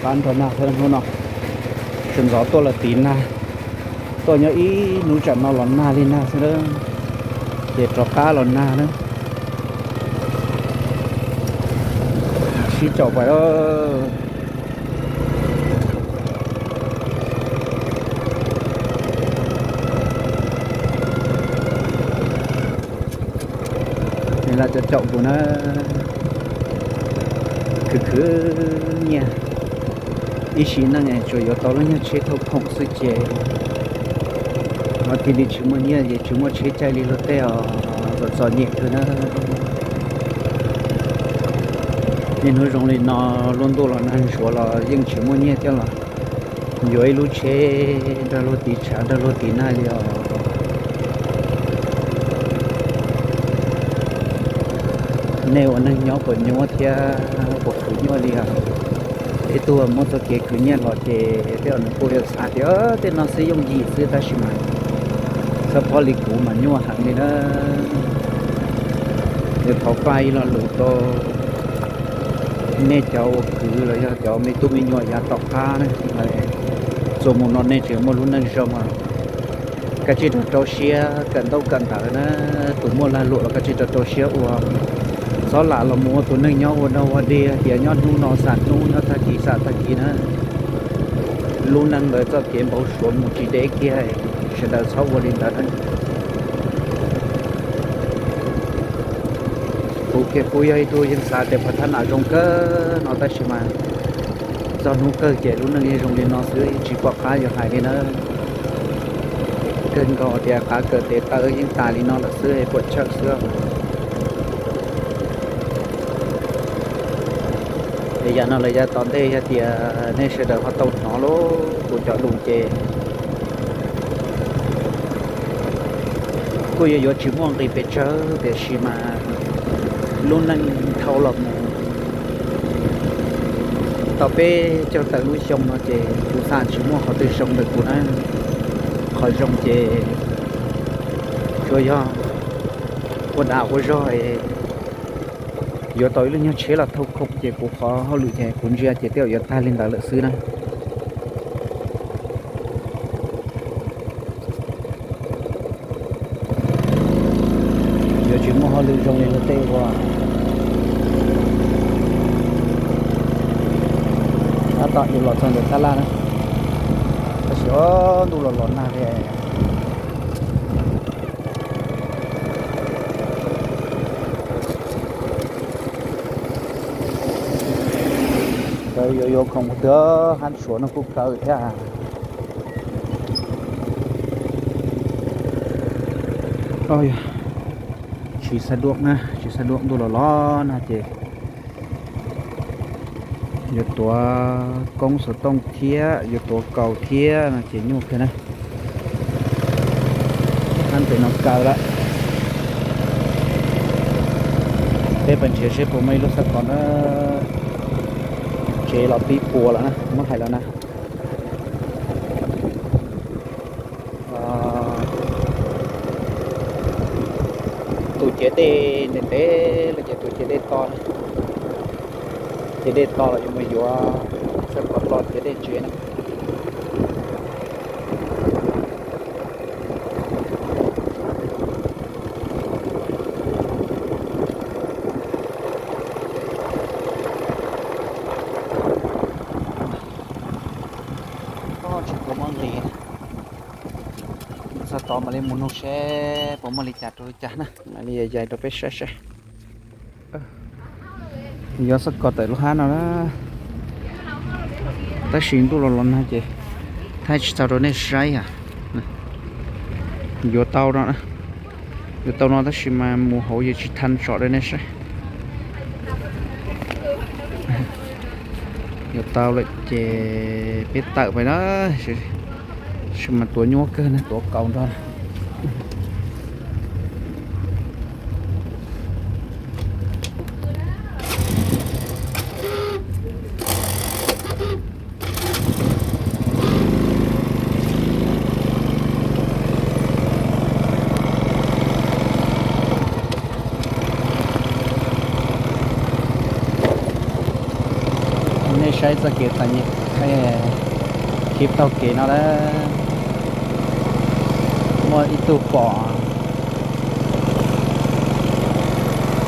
Qab nrog nag xwb hnub no, sawv ntxov tuaj los tiv nag, tuaj nyob ib hnub tsam no los nag li nag xwb na, ces rov qab los nag na. Sib caum pais. Nws lam caum caum kuv na, khwv khwv nyiaj. Ib sim neej tsuas yuav tau lub nyuag tsheb thauj khoom xwb ces ho cia li tsis muaj nyiaj ces tsis muaj tsheb caij li luag tej os, txom txom nyem kawg na. Niaj hnub zoo li no, lub ntuj los nag ntsuav los yeej tsis muaj nyiaj thiab los yuav ib lub tsheb nrog luag tiv tshav nrog luag tiv nag li os. Nej ua neeg nyob puas nyuaj thiab puas khwv nyuaj li os? Ib tug muaj txoj kev khwv nyiaj los ces tej zaum nws kuj yuav xav tias tej no xwb yooj yim xwb, tab sis mas txhob phob li kuv mas nyuaj heev li na. Yuav thov faj ib lo lus rau nej cov uas khwv los yog cov me tub me nyuam yav tom qab na, txuas mus no nej tseem muaj lub neej zoo os. Kav tsij rau rau siab kawm ntaub kawm ntawv na, tus muaj lag luam los kav tsij rau rau siab ua. Txhob lam los mus ua tus neeg nyob ua dog ua dig tias nyob hnub no xam hnub, nyob tag kis xam tag kis na. Lub neej ntawd txoj kev npau suav mus tsis deb kiag, sawv daws txhob ua li ntawd na. Kuv kiag kuj yog ib tug yeej xav tias pov thab nam zoo kawg no tab sis mas txog hnub kawg ces lub neej yeej zoo li no xwb, tsis pom qab yuav hais li na. Kawg nkaus tias qav kawm tes taw yeej tas li no lawm xwb, puam chawj xwb. Es yam no lawm yav tom ntej yog tias nej sawv daws ho tau hnov lawm kuv cov lus ces kuj yuav yuav tsis muaj nqis pes tsawg, tiam sis mas lub neej dhau los mus tau peb caug tawm lub xyoo no ces kuv xav tsis muaj qhov twg zoo ntawm kuv na. Qhov zoo ces tsuas yog ua dag ua zog es yuav tau ib lub nyuag tsheb los thauj khoom ces kuv qhov hauj lwm ces kuv ntsia ces tej zaum yuav tag li ntawd lawm xwb na. Yuav tsis muaj hauj lwm zoo li luag tej ua. Tab tom yus los txog ntawm tab laj na, tab sis ntuj los los nag li. Nkawd yuav yuav khoom mus twg, hab suav no kuj kaw thiab. Tsis xav duam na, tsis xav duam, ntuj los los nag ces yuav tuav koob xov tooj thiab yuav tuav kaus thiab no ces nyuaj kawg na. Hab pem no kaw lawm. Peb pais nrhiav seb puas muaj ib lub xab kos na. Tsev los pib puas lawm na, muab hais lawm na. Tus ciav dej ntev ntev lawm ces tus ciav dej to na. Ciav dej to los yuav mus yuav xab kos los ciav dej tsev na. Tsis puas muaj nqis, txog tod mam li mus nug seb puas muaj li cas rau li cas na, mam li yais rau peb saib seb. Yuav xab kos tawm lub hab no na, tab sis ntuj los los nag ces thaij tsis tau rau nej saib. Yuav tau no, yuav tau no tab sis mas mus hauv yus tsis thaij tsom rau nej saib. Yuav tau lawm ces peb tawm pais na, tab sis mas tuav nyuaj kawg na, tuav kaus nrog. Nej saib Txoj kev txom nyem, thaij clip taug kev no lawm. Muaj ib tug pom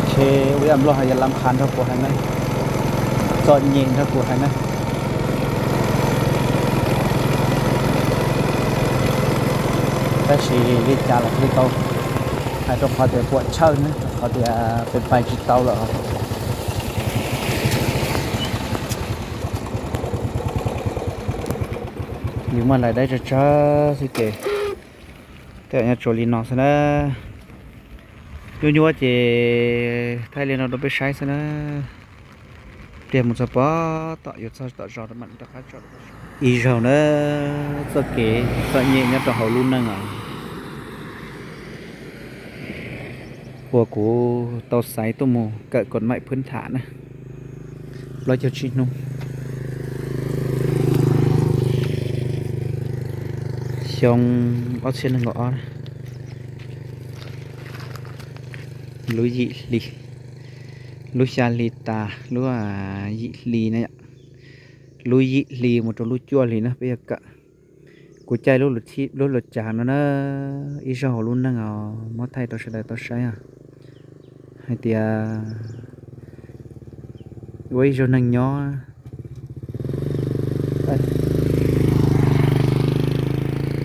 ntshe ua ib yam nplog hais yog lam qhav nrog kuv hais na, txom nyem nrog kuv hais na. Tab sis li cas los thiaj tau hais rau qhov tias puam chawj na, rau qhov tias pes pais tsis tau lawm. Yus muaj lais dawb tsawg tsawg xwb ces tej zaum nyob tsuas li no xwb na. Nyuaj nyuaj ces thaij li no rau peb saib xwb na. Pliag mus txog pem tom yuav txog tom zos mam rov qab tso. Ib zaug na, txoj kev txom nyem nyob rau hauv lub neej os. Uas kuv tau xaiv tuaj mus kawm kod maim phwb tham na, plaub caug tsib hnub, xyoo ob txhiab nees nkaum ob, lub yim hli, lub xya hli tas lub yim hli na, lub yim hli mus rau lub cuaj hli na peb yuav kawm. Kuv caij lub lus cav no na, ib zaug hauv lub neej os, muab thaij rau sawv daws tau saib os, hais tias ua ib zaug neeg nyob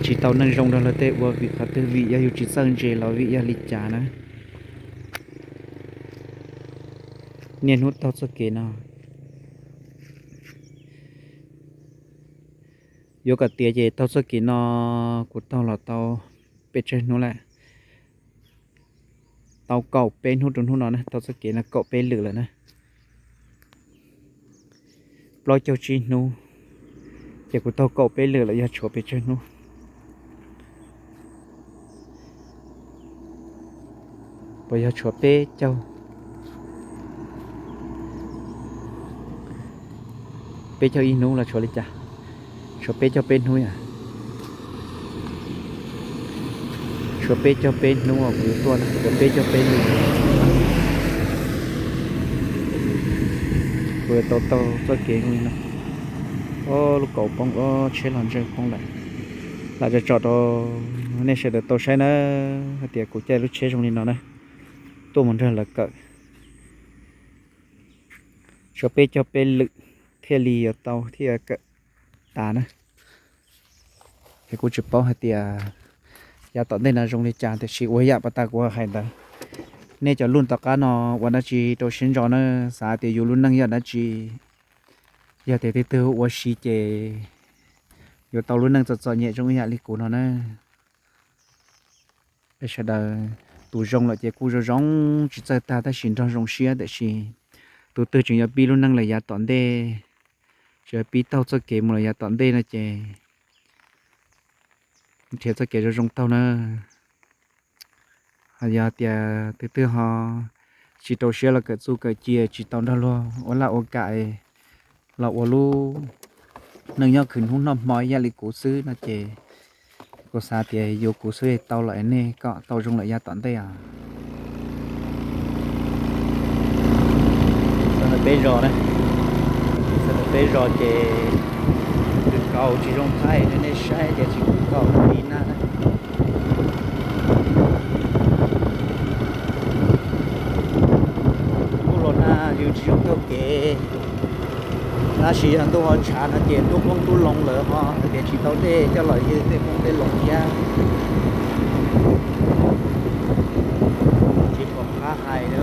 tsis tau neeg zoo rau luag tej ua vim qhov twg, vim yog yus tsis txawj ntse los vim yog li cas na. Niaj hnub taug txoj kev no, yuav kom tiav ces taug txoj kev no kuv taug los tau peb tsawg hnub lawm. Tau kaum peb hnub rau hnub no na, taug txoj kev no kaum peb lwm lawm na. Plaub caug tsib hnub, ces kuv taug kaum peb lwm lawm, yog tshuav pes tsawg hnub? Puas yog tshuav peb caug, peb caug ib hnub los tshuav li cas? Tshuav peb caug peb hnub yom. Tshuav peb caug peb hnub uas kuv yuav tuaj na, tshuav peb caug peb lwm. Kuv yuav tau taug txoj kev zoo li no. Ob lub kaus poob, ob tsheb los ntsawj poob lawm. Lam tso tsom rau nej sawv daws tau saib na, hais tias kuv caij lub tsheb zoo li no na, tuaj mus nrog lawv kawm. Tshuav peb caug peb lwm thiaj li yuav tau thiaj kawm tas na. Es kuv tsis paub hais tias yav tom ntej no zoo li cas, tiam sis ua yam pas tas kuv hais ntawd, nej cov luj tom qab no ua dab tsi rau siab ntso na, xav tias yus lub neej yog dab tsi. Yog tias tus twg ua si ces yuav tau lub neej txom txom nyem zoo ib yam li kuv no na. Peb sawv daws tus zoo lawm ces kuj zoo zoo tsis txawj tag tab sis nrog zoo siab, tiam sis tus twg tseem yuav pib lub neej lawm yav tom ntej, tseem yuav pib taug txoj kev mus lawm yav tom ntej no ces nrhiav txoj kev zoo zoo taug na. Ho yog tias tus twg ho tsis rau siab los kawm txuj kawm ci, tsis tau nrog luag ua laj ua kam los ua lub neej nyob khwv hnub noj hmo ib yam li kuv xwb no ces kuv xav tias yuav kuv xwb tau los nej kom tau zoo lawm yav tom ntej os. Txog ntawm peb zos na, txog ntawm peb zos ces kwv kaus tsis zoo thaij, nej saib tias tsis kwv kaus no li na. Kuj los na, yus tsis zoo taug kev, tab sis yog ntuj ho tshav no ces tub qoob tub loo lawm ho hais tias tsis tau dej coj los ywg tej qoob tej loo thiab. Tsis pom qab hais na.